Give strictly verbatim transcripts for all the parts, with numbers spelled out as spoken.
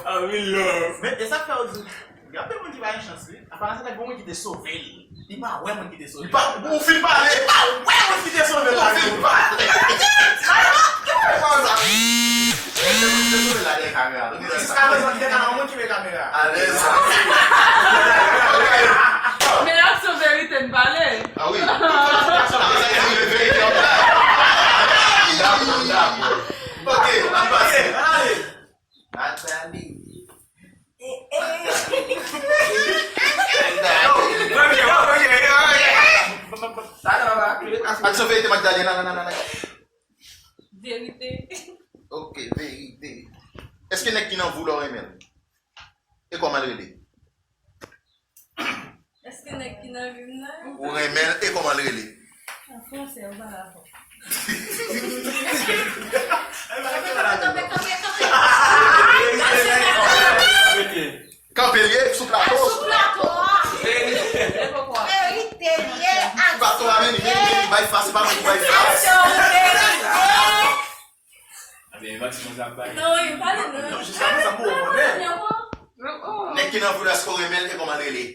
I'm in love. Men, e sa k fè w di, gen anpil moun ki pa gen chans, wi. Apa sa te gen moun ki te sove l. Li pa wè moun ki te sove l. Li pa, ou fin pale. Li pa wè moun ki te sove l la. Ou fin pale. Kòman sa? Moun ki te sove l la dèyè kamera. Jiska prezan, li te ka nan moun ki met kamera. Alèz. Men ap sou verite n pale. Ah wi. Ah, sa se verite an pale. Dakò, dakò. Ok, ann pase. Ale. Nathalie. Eh, eh. Aksyon, verite, Magdalena, nan, nan, nan, nan. Verite. Ok, verite. Èske nèg ki nan vi w la w renmen l? E kòman l rele? Èske nèg ki nan vi m nan? Ou renmen l e kòman l rele? An fransè, ou pa la fò. Kanpe, kanpe, kanpe, kanpe. Kanpe l ye, sou plato. Sou plato a. Verite l ye, aksyon. Sou plato a, men li, men li, men li bay fas, se pa mwen ki bay fas. Aksyon, verite. Ebyen, Maxime, sa ap bay. Non, yo pale, non. Non, jiska prezan, pou ou konnen. Nèg ki nan vi w la, èske w renmen l e kòman l rele?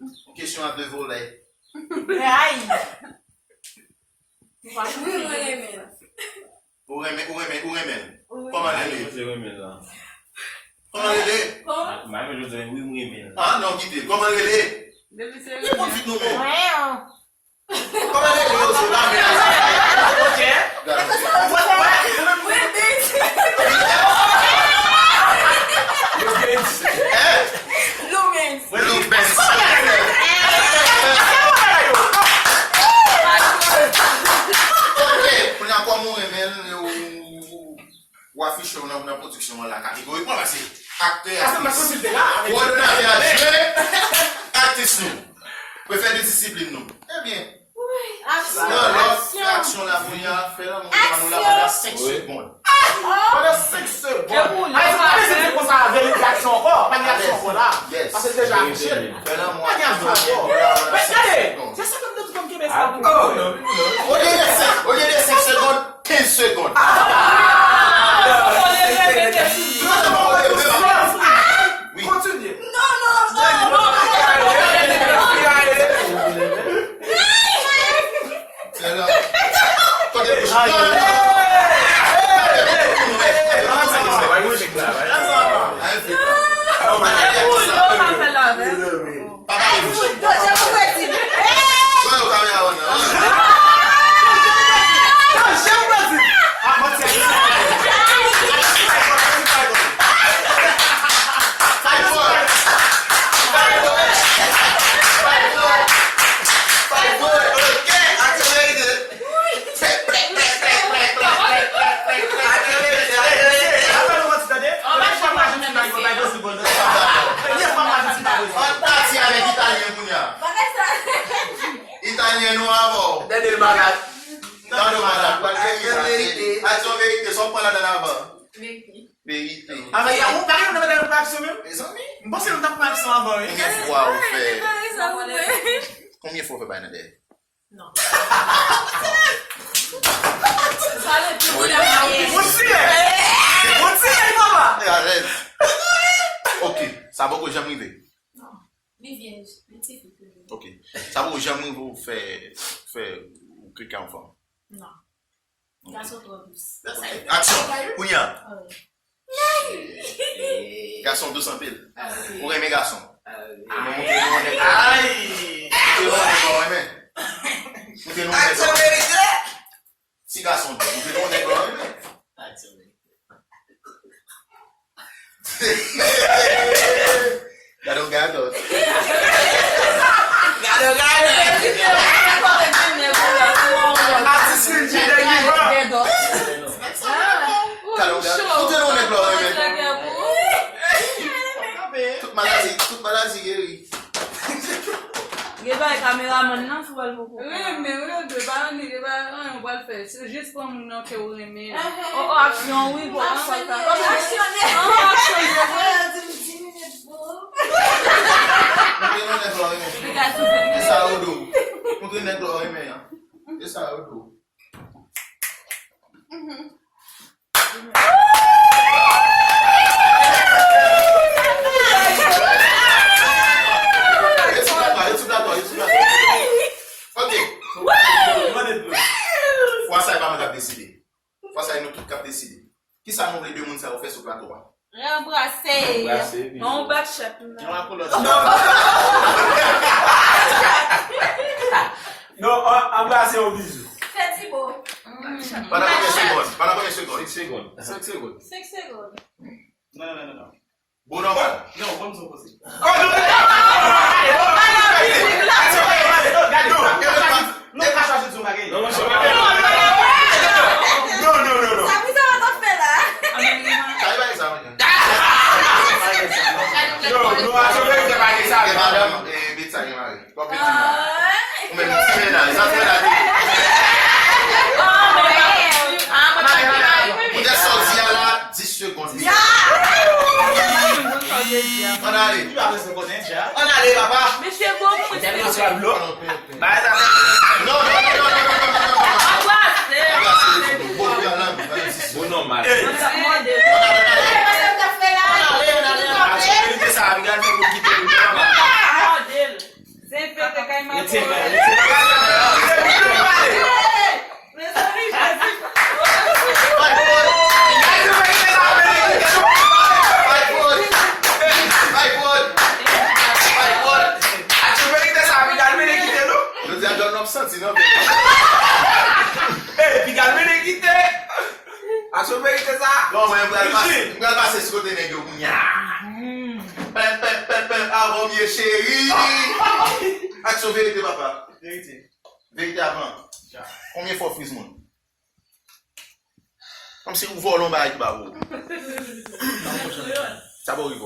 Yon kesyon a de volè. Ay! Wi, mwen renmen l. Ou renmen, ou renmen, ou renmen l? Wi. Kòman l rele? Mwen renmen l la. Kòman l rele? Kòman? Mwen menm, jodi a, wi, mwen renmen l. Ah, non, kite l. Kòman l rele? Depi se li. Reponn vit non, men. Kòman l rele, yo, se la, men. Ok. Gade. Wi, men. Hein? Lumens. Lumens. Ok, kounye a kòm ou renmen l, ou, ou afiche w nan, nan pwodiksyon an la, kategorikman, paske aktè, aktris, kowòdonatè adjwen, aktris nou, prefè de disiplin nou. Ebyen, nan lòt aksyon la, kounye a, fè lanmou pa nou la pandan senk segonn. Pandan senk segonn. Ay, se pa bezwen di konsa, verite, aksyon ankò. Pa gen aksyon ankò la. Yes. Paske l deja afiche l. Fè lanmou. Pa gen aksyon ankò. Men gade, se sa ke m te di, m kenbe sa pou mwen. Olye de senk, olye de senk segonn, kenz segonn. Olye de repete sou li. Kontinye. Non, non, non, non. Fè lanmou. Kote bouch. Non, non, non. Papa, Ann pati avèk Italyen kounye a. Italyen nou avè w. Tande l bagay. Tande l bagay. Pral verite. Aksyon, verite, sa w pran ladan avan? Verite. Verite. Avè, y a, ou pa gen nan aksyon menm? Mezanmi. M panse nou t ap pran aksyon avan, wi. Konbyen fwa ou fè? Konbyen fwa ou fè bay nan dèyè? Non. Sa le pi wi la. Ou tire! Ou tire, papa! E alèz. Ok, sa poko janm rive. Non. Li vyèj, li ti fi toujou. Ok. Sa poko janm rive ou fè, fè ou kreke yon fanm? Non. Gason twò dous. Ok. Aksyon. Kounye a. Gason dous anpil. Ou renmen gason. Ou renmen montre nou yon nèg. Ay! Montre nou yon nèg ou renmen. Montre nou yon nèg ou renmen. Ti gason dous, montre nou yon nèg ou renmen. Gade yon gadòt. Gade yon gadòt. Atis Lil G de Givan. Gade yon gadòt. Ou te nan nèg la w renmen. Tout maladi, tout maladi geri. Gen bagay kameramann nan sou wè l poko. Renmen, wi, yo dwe pa annik, e pa anyen w pral fè. Se jis pran moun nan ke w renmen. Oh, oh, aksyon, wi, bon, aksyon, aksyon. Montre nou nèg la w renmen. E sa yo do. Montre nèg la w renmen an. E sa yo do. Anbrase, bizou. Yon back shot. Non, a koulè. Non, anbrase, yon bizou. Fè ti bo. Pandan konbyen segonn? Pandan konbyen segonn? Senk segonn. Senk segonn. Senk segonn. Non, non, non, non. Bon, nòmal. Non, ban m sa w panse. Non, non, non, non, non. Sa pou sa w ap fè la? Kay bagay sa, mwen. Non, non, a se verite pa gen sa, madanm. Eh, bit sa gen mari. Twòp piti la. Ou menm ti mennaj, sa ti mennaj. Poutèt sa w di a la, dis segonn. Ann ale. Ann ale, papa. Mesye bon, mwen te... Non, non, non, non, non, non, non, non. Anbrase. Anbrase, bon, bon, bon, bon, bon, bon, bon. Bon, nòmal. Ann ale, ann ale. Ann ale, ann ale, ann ale. Aksyon verite sa, Abigail fè pou kite l. Mande l. Se fete kay maten. Mezanmi, Jezi. Aksyon verite sa, Abigail mennen kite nou. Jodi a, John, nou ap santi, non? Ey, Abigail mennen kite. Aksyon verite sa. Bon, mwen, m pral pase, m pral pase sou kote nèg yo kounye a. Pèp, pèp, pèp, pèp, avan m ye cheri. Aksyon verite, papa. Verite. Verite avan. Konbyen fwa w friz moun? Kòmsi ou vòlè yon bagay ki pa pou ou. Sa pa rive w.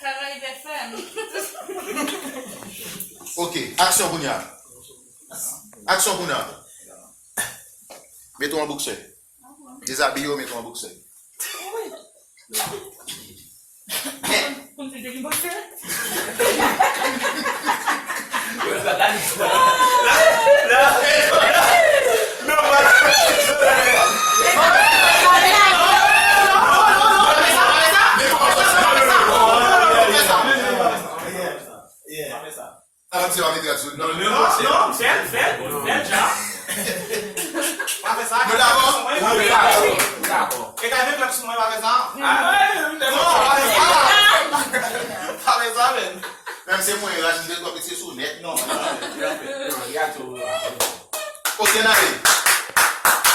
Karayib F M. Ok, aksyon kounye a. Aksyon kounye a. Mete w an boksè. Dezabiye w, mete w an boksè. Konn se te ki boksè? Avanse w a mete rad sou li. Non, non, non, fè l, fè l, fè l, ja. Pa fè sa. Nou dakò? Nou dakò. E ka vin klap sou mwen, pa fè sa. Non, pa fè sa. Pa fè sa, men. Menm se mwen, rad, m te twò piti sou nèt. Non, non, non. Ok, n ale.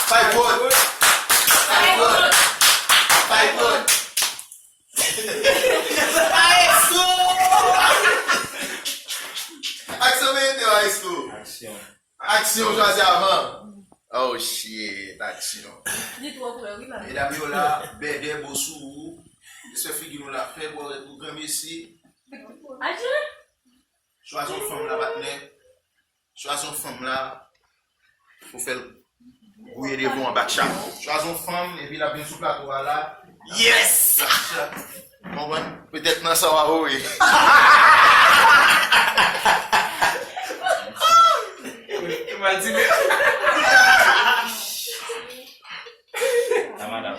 Fight word. Fight word. Fight word. Maestro! Aksyon verite, maestro. Aksyon. Aksyon, chwazi avan. Oh shit, aksyon. Li twò klè, wi, la. Medam yo la, bèdè, bo sou ou. Jis fè figi nou la, fè bò rèd pou granmesi. Adje! Chwazi yon fanm la, patnè. Chwazi yon fanm la pou fè l gouye devan w anba tchak. Chwazi yon fanm, epi l ap vin sou plato a la. Yes! Konprann? Petèt nan sa w a voye. Imajine. La madam.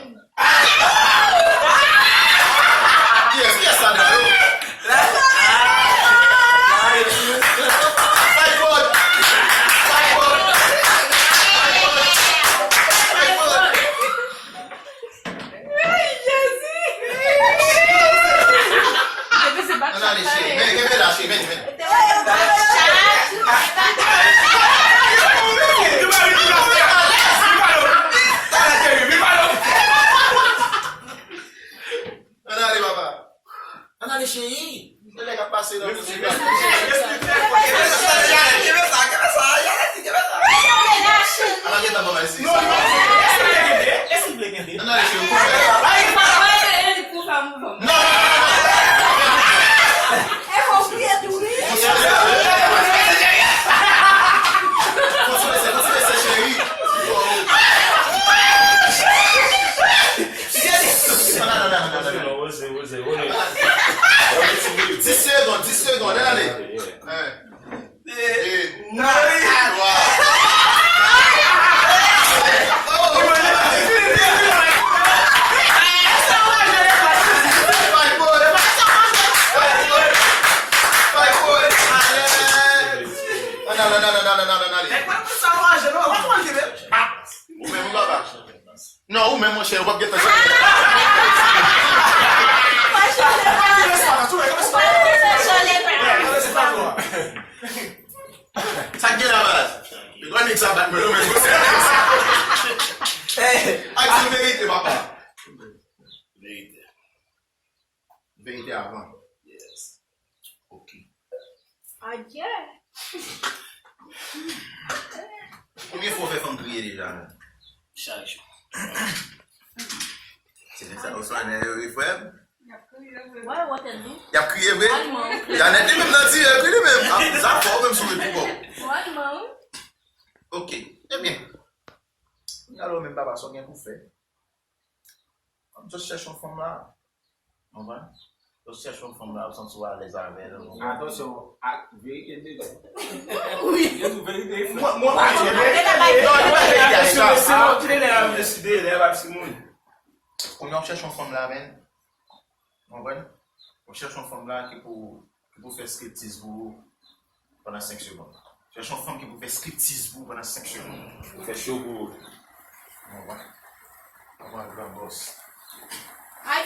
Kiyès, kiyès sa, Dalo? Fight word! Fight word! Fight word! Fight word! Ann ale, cheri. Men, kenbe la, cheri. Men, men. Ann ale, papa. Ann ale, cheri. Gen nèg ap pase nan mizik la. Kenbe sa, kenbe sa, kenbe sa. Ala, gentan, bon, mèsi. Non, non, non, lèse l kenbe, lèse l kenbe. Ann ale, cheri. Non, non, non, non, non. Kontinye, kontinye, cheri. Dis segonn, dis segonn, ann ale. De, twa. Ann ale, ann ale, ann ale, ann ale. Ou menm, ou papa. Non, ou menm, monchè, ou p ap gentan. Sa k gen la, baz? Yon nèg sa bat mwen, non, men. Ak di verite, papa. Verite. Verite avan. Yes. Ok. Adye. Konbyen fwa w fè fanm kriye deja, menm? Chak jou. Se nèg sa yo swannen yo wi, frè m. Y ap kriye vre. Y ap kriye vre? Janèt li menm nan tire wi li menm. Zafè w menm sou ret pou kò w. Ok. Ebyen. Kounye a la ou menm papa, sa w gen pou fè? Just chèche yon fanm la. Konprann? Just chèche yon fanm la, ou santi w alèz avè l. Atansyon, ak verite dedan. Wi. Gen tou verite. Mwen, mwen pa di verite. Non, li pa verite a sa. Se ou ki te la deside, lè pa ti moun. Kounye a w ap chèche yon fanm la, men. Konprann? W ap chèche yon fanm la ki pou, ki pou fè striptiz pou ou pandan senk segonn. Chèche yon fanm ki pou fè striptiz pou ou pandan senk segonn. Pou fè cho pou ou. Ou konprann? Ou konprann, gran bòs. Ay,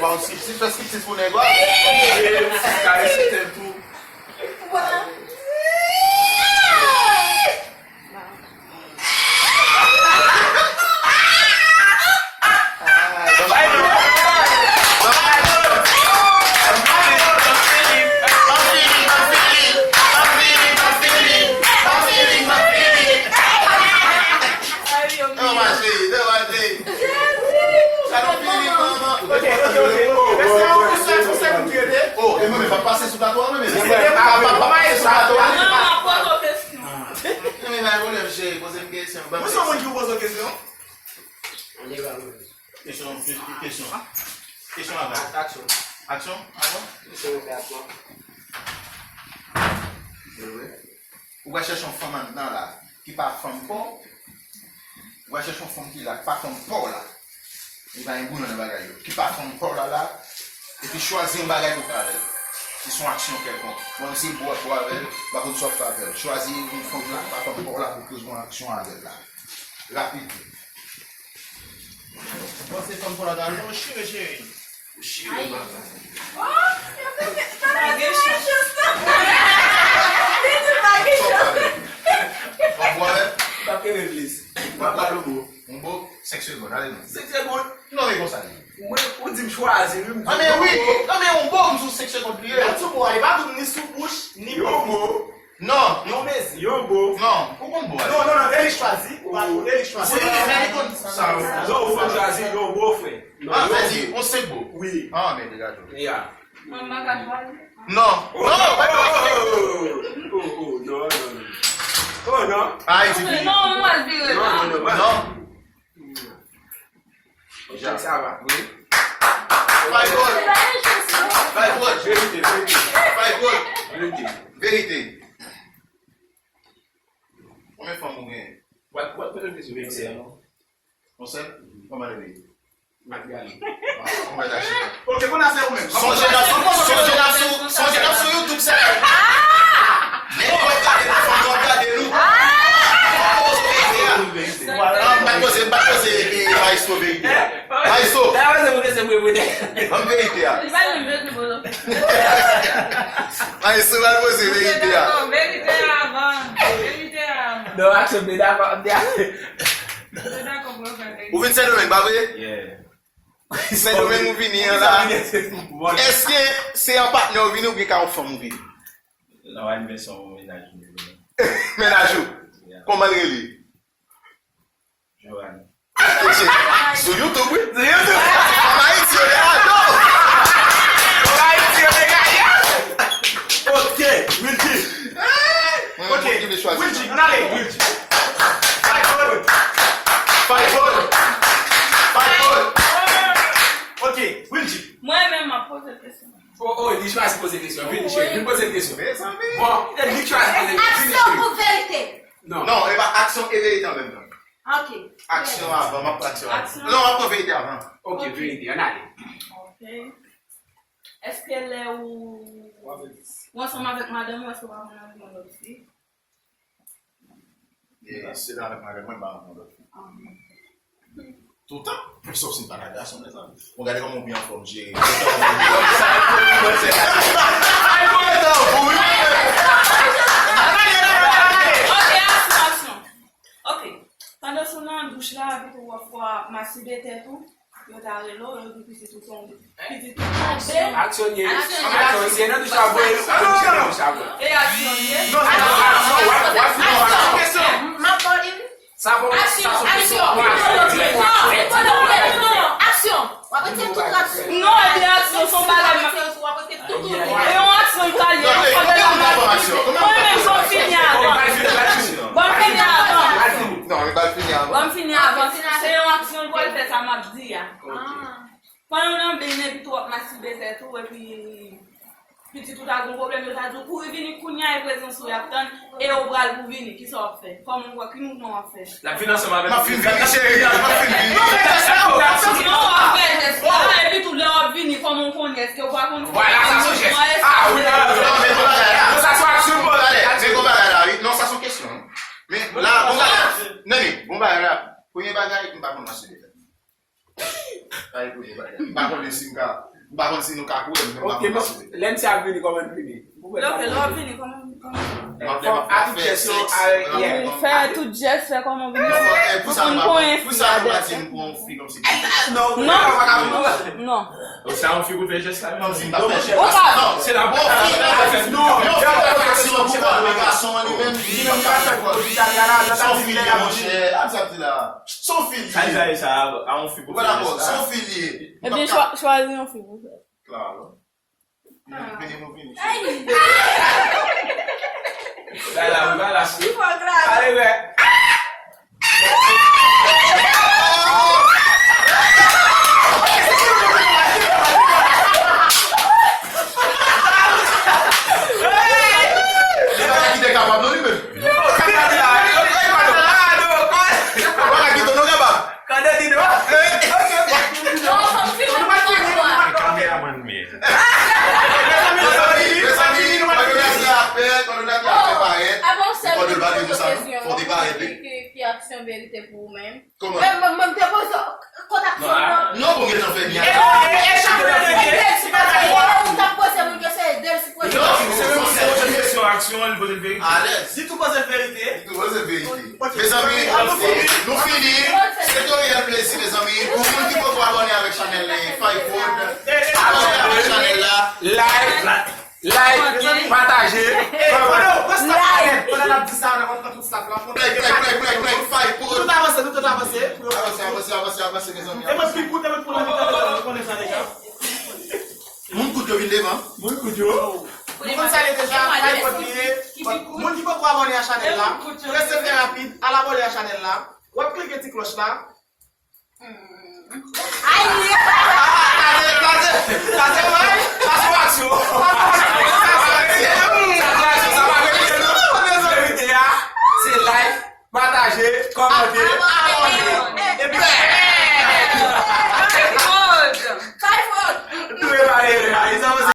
Waw, si, si fè striptiz pou nèg la. Karese tèt tou. Ok, ok, ok. Mèsi a ou, ou sèl, ou sèl pou tire de. Oh, e mwen menm, pa pase sou plato a, mwen menm. Mwen menm, pa pase sou plato a. Mwen menm, pa pwoze w kesyon. Mwen menm, pa pwoze w kesyon. Mwen se yon moun ki pwoze w kesyon. Kesyon, kesyon. Kesyon avan. Aksyon. Aksyon avan? Kesyon, aksyon. Ou va chèche yon fanm anndan la ki pa fanm pa w. Ou va chèche yon fanm ki la, ki pa fanm pa w la. Li pa gen gou nan bagay yo. Ki pa fanm pa w la la. Epi chwazi yon bagay pou fè avè l. Si se yon aksyon kèlkonk. Bon, si bo ap bo avè l, m pa konn sa w ap fè avè l. Chwazi yon fanm la, ki pa fanm pa w la pou koz yon aksyon avè l la. Rapid. Bon, se fanm pa w la ta al, bon, chire, chire. Chire, bata. Oh, yo te gen, pa gen chans. Li di pa gen chans. Fanm pa w la. Pa kenbe plis. Pa pale bo. Yon bo, senk segonn, ale non. Senk segonn. Non, men konsa li. Mwen, ou di m chwazi, wi, m di. Ah, men wi. Ah, men yon bo, m sou senk segonn li ye. Yon ti bo, ale pa tou ni sou bouch, ni yon bo. Non. Yon mezi. Yon bo. Non, ou konn bo a. Non, non, non, e li chwazi. Ou pa, e li chwazi. Wi, men li konn sa. Non, ou fò chwazi yon bo, frè. Ah, sa di, on senk bo. Wi. Ah, men degaje w. Ya. Mwen pa ka chwazi. Non. Oh, non, oh, oh, oh, non, non, non. Oh, non. Ayiti fini. Non, mwen vire. Non, non, non. Non. Sa va. Wi. Fight word. Fight word. Verite, verite. Fight word. Verite. Verite. Konbyen fanm ou genyen? What, what, what is verite? Yon sèl? Kòman li rele? Magali. Ah, kòman li rele? Ok, kounye a se ou menm. Sonje n ap sou, sonje n ap sou, sonje n ap sou YouTube, sè. Nèg yo ap gade nou, fanm yo ap gade nou. Fò poze verite a. Non, m pa t poze, m pa t poze, e, Maestro verite a. Maestro. Ban m verite a. Maestro, ban m poze verite a. Verite a avan. Verite a avan. Non, aksyon, m te dakò, m te dakò. Ou vin Sendomeng, pa vre? Yeah. Sendomeng ou vini an la. Èske se an patnè ou vini oubyen ka yon fanm ou vini? Non, anivèsè yon mennaj mwen vini. Mennaj ou? Yeah. Kòman l rele? Joanne. Sou YouTube, wi. Sou YouTube. An Ayiti, yo te ado. An Ayiti, yo te gaye. Ok, Wilky. Ok, Wilky, n ale, Wilky. Fight for it. Fight for it. Fight for it. Ok, Wilky. Mwen menm, m ap poze kesyon. Oh, oh, li chwazi poze kesyon. Vin, cheri, vin poze kesyon. Bon, li chwazi poze kesyon. Vin, cheri. Aksyon pou verite. Non. Non, e pa aksyon e verite an menm tan. Ok. Aksyon avan, m ap pran aksyon avan. Aksyon. Non, m ap pran verite avan. Ok, ok. Verite, ann ale. Ok. Èske lè ou, ou ansanm avèk madanm ou, èske ou pa konn anvi yon lòt fi? E, se lè avèk madanm mwen, m pa konn yon lòt fi. Ah. Toutan, sòf si m pa nan gason, mezanmi. Bon, gade kòman w byen anfòm, Jerry. Ay, mwen tankou, wi. Ok, aksyon, aksyon. Ok. Pandan sou nan douch la, epi tou w ap fwa masibe tèt ou, yo ta rele w, yo di pitit ou tonbe. Pitit ou tonbe. Aksyon ye. Aksyon ye. Aksyon ye. Nan douch la, voye l, voye l nan douch la, voye l. E aksyon ye. Non, non, aksyon, w ap, w ap fini w ap. Aksyon. M ap ba w li. Sa bon, sa se kesyon. Aksyon. Aksyon. Aksyon. W ap retire tout aksyon. Non, e de aksyon, se yon bagay. W ap retire tout, tout, tout. E yon aksyon, li pral ye. Mwen menm, ban m fini avan. Ban m fini avan. Non, li pral fini avan. Ban m fini avan. Se yon aksyon, li pral fè sa m ap di a. Pandan w nan beny, epi tou w ap masibe tèt ou, epi pitit ou ta gen yon pwoblèm, yo ta di w kouri vini kounye a, e prezans ou y ap tann, e ou pral pou vini, kisa w ap fè? Kòman w, ki mouvman w ap fè? L ap vin ansanm avèk. M ap fin vini, cheri, m ap fin vini. Non, w ap fè jès la, epi tou lè w ap vini, kòman w konnen? Èske w pa konn? Vwala, sa se yon jès. Ah, wi, non, non, men bon bagay la. Non, sa se yon aksyon, bon bagay. Men bon bagay la, wi. Non, sa se yon kesyon. Men la, bon bagay la. Nèni, bon bagay la. Premye bagay, m pa konn masibe tèt. Ay, premye bagay. M pa konnen si m ka, m pa konn si nou ka kouri, men m pa konn masibe tèt. Lè misye ap vini, kòman l vini? Lè w ap vini, kòman, kòman? Fè tout jès yo, fè tout jès, fè kòman w vini. Pou sa nou pa, pou sa nou pa di m pou yon fi kòmsi. Non, non, non. Sa yon fi pou fè jès la, menm si m pa fè jès. Non, se la pou fi nan fè. Non, yon fi nan fè aksyon pou kò l, men gason an li menm, li menm pa fè kò l. Se yon fi li ye, monchè. A sa di la. Se yon fi li ye. Sa, sa, sa, a yon fi pou fè jès la. Se yon fi li ye. Ebyen, chwa-, chwazi yon fi pou fè. Klaro. Vini, nou vini. Bay la, wi, bay la. Ale, wè. Li pa ka kite kapab non, li menm. Li pa ka kite non, kapab. Kameraman, men. Mezanmi, mezanmi, kòdonati la ap fè, kòdonati la ap fè parèt. Kòdonati la ap fè parèt, wi. Ki, ki, ki aksyon verite pou ou menm? Kòman? Men, men, men, te poze, kot aksyon nan? Non, bon, gentan fè byen. E, e, e, chak lè, e, e, si pa ta, ou t ap poze moun kesyon, e de l si poze. Non, se, se, se, se kesyon aksyon, li poze verite. Alèz. Li tou poze verite. Li tou poze verite. Mezanmi, nou fini. Se te yon reyèl plezi, mezanmi. Pou moun ki poko abòne avèk chanèl Five Food, abòne avèk chanèl la. Like, like, pataje, kòmante. Pandan n ap di sa, n ap konn tout staff la. Like, like, like, like, like, Five Food. Tout avanse, tout avanse. Avanse, avanse, avanse, avanse, mezanmi. E mwen pi kout, e mwen pou nan mitan, mezanmi, nou konnen sa deja. Moun kout yo vin devan. Moun kout yo. Nou konn sa ye deja, Five Food li ye. Moun ki poko abòne a chanèl la, prese fè rapid, al abòne a chanèl la. W ap klike ti klòch la. Ay! Sa se, sa se, sa se, sa se yon aksyon. Sa se aksyon, sa pa verite non. Verite a, se like, pataje, kòmante, abòne. Epi,